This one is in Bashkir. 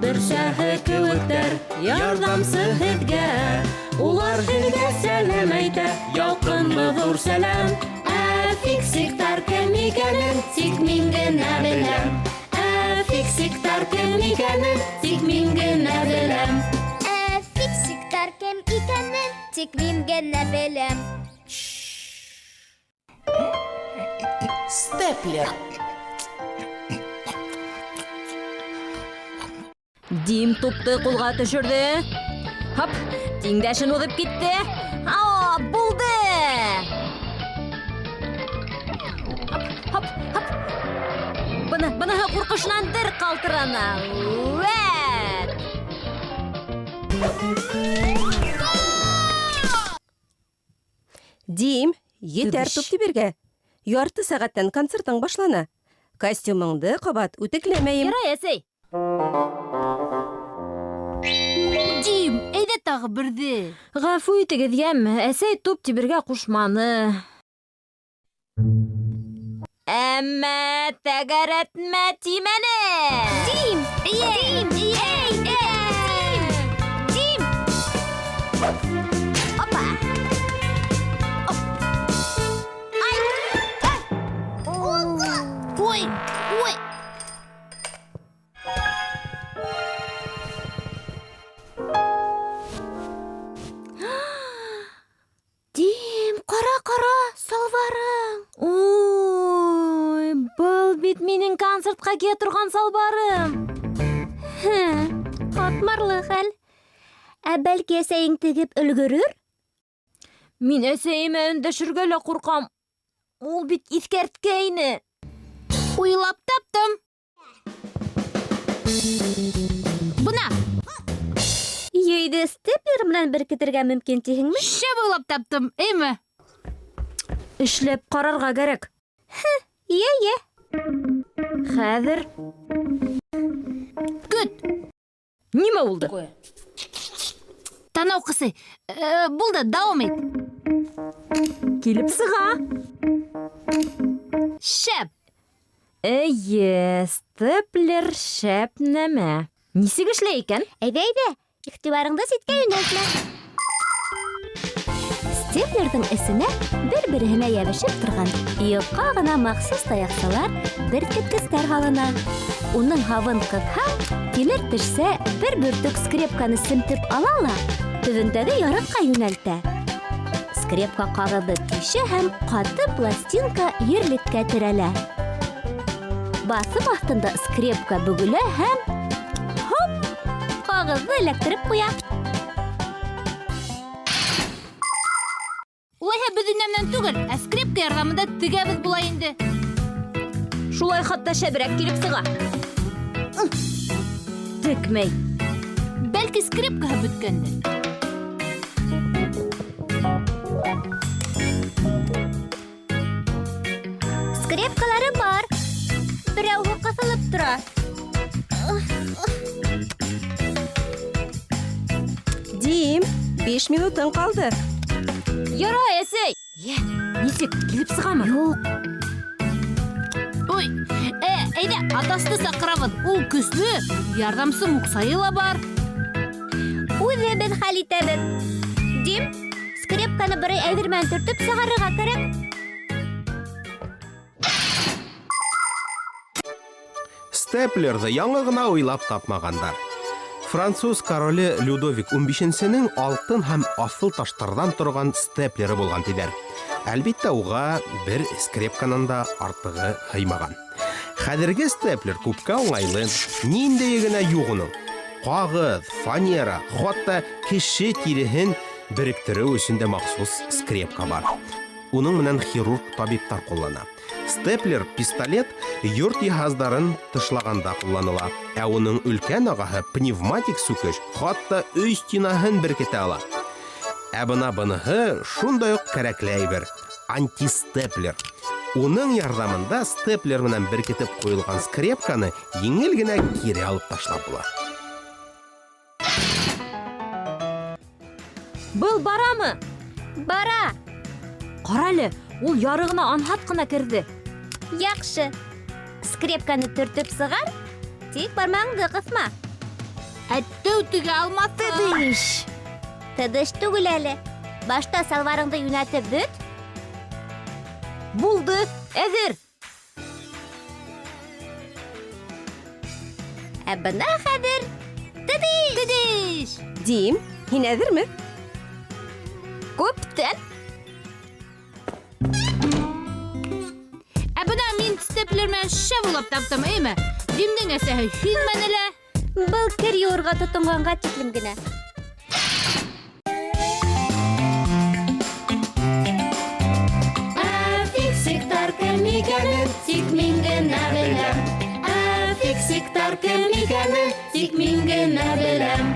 Бөрсәһе кеүектәр, ярҙамсы һеҙгә. Улар һеҙгә сәләм әйтә, ялҡынлы ҙур сәләм. Ә фиксиктар кем икәнен тик мин генә беләм. Ә фиксиктар кем икәнен тик мин генә беләм. Ә фиксиктар кем икәнен тик мин генә беләм. Степлер. Дим тупты кулга төшерде. Хоп, тиңдәшен уҙып китте. А, булды! Хоп, хоп, хоп. Быны, быныһы ҡурҡышынан дер ҡалтырана. Вәт! Дим, етәр Түбеш. туп тибергә. Ярты сәғәттән концертың башлана. Костюмыңды ҡабат үтекләмәйем. Ярай, әсәй. Дим, әйҙә тағы берҙе. Ғәфү итегеҙ, йәме, әсәй туп тибергә ҡушманы. Әммә тәгәрәтмә тимәне. Дим! Дим! Эй, Дим! Дим! Опа! Оп. Ай! Ай! Ой, ой. Дим, ҡара, ҡара, салбарың. Ой, был бит минең концертҡа кейә торған салбарым. Һе, ҡатмарлы хәл. Ә бәлки әсәйең тегеп өлгөрөр? Мин әсәйемә өндәшергә лә ҡурҡам. Ул бит иҫкәрткәйне. Уйлап таптым. Бына, Йөйҙө степлер менән беркетергә мөмкин тиһеңме? шәп уйлап таптым, эйме? Эшләп ҡарарға кәрәк. Йә, йә. Хәҙер Көт, нимә булды? танау ҡысый. Булды, дауам ит. Килеп сыға. Шәп. Эйе, степлер шәп нәмә. Нисек эшләй икән? Әйҙә, әйҙә, иғтибарыңды ситкә йүнәлтмә. Степлерҙың эсенә бер-береһенә йәбешеп торған йоҡа ғына махсус таяҡсалар, беркеткестәр һалына. Уның һабын ҡыҫһаң, тимер тешсә бер бөртөк скрепканы семтеп ала ла, төбөндәге ярыҡҡа йүнәлтә. Скрепка ҡағыҙҙы тишә һәм ҡаты пластинка ерлеккә терәлә. Баҫым аҫтында скрепка бөгөлә һәм хоп, ҡағыҙҙы эләктереп ҡуя. Улайһа беҙ энә менән түгел, ә скрепка ярҙамында тегәбеҙ була инде. Шулай хатта шәберәк килеп сыға. Текмәй. Бәлки скрепкаһы бөткәндер. Скрепкалары бар. Берәүһе ҡыҫылып тора. Дим, 5 минутың ҡалды. Ярай, әсәй. Йә, нисек килеп сығамы? Юҡ, Ой, әйҙә, атасты саҡырабыҙ. Ул көслө, ярҙамсы Муҡсайы ла бар. үҙебеҙ хәл итәбеҙ. Дим, скрепканы берәй әйбер менән төртөп сығарырға кәрәк. Степлерҙы яңы ғына уйлап тапмағандар. Француз короле Людовик 15-нсенең алтын һәм аҫыл таштарҙан торған степлеры булған тиҙәр. Әлбиттә, уға бер скрепканан да артығы һыймаған. Хәҙерге степлер күпкә уңайлы, ниндәйе генә юҡ уның. Ҡағыҙ, фанера, хатта кеше тиреһен беректереү өсөн дә махсус скрепка бар. Уның менән хирург табиптар ҡуллана. Степлер пистолет йорт йыһаздарын тышлағанда ҡулланыла. Ә уның өлкән ағаһы пневматик сүкеш хатта өй стенаһын беркетә ала. Ә бына быныһы шундай уҡ кәрәкле әйбер антистеплер. Уның ярҙамында степлер менән беркетеп ҡуйылған скрепканы еңел генә кире алып ташлап була. Был барамы? Бара. Ҡара әле, ул ярығына анһат ҡына керҙе. Яҡшы. Скрепканы төртөп сығар, тик бармағыңды ҡыҫма. Ә тәү тегә алмаҫһың. Тыдыш! Тыдыш түгел әле. Башта салбарыңды йүнәтеп бөт. Булды, әҙер. Ә бына хәҙер тыдыш! Тыдыш! Дим, һин әҙерме? Күптән. Ә бына мин степлер менән шәп уйлап таптым, эйме? Димдең әсәһе һиҙмәне лә. Был кер йыуырға тотонғанға тиклем генә. Ә фиксиктар кем икәнен тик мин генә беләм. Ә фиксиктар кем икәнен тик мин генә беләм.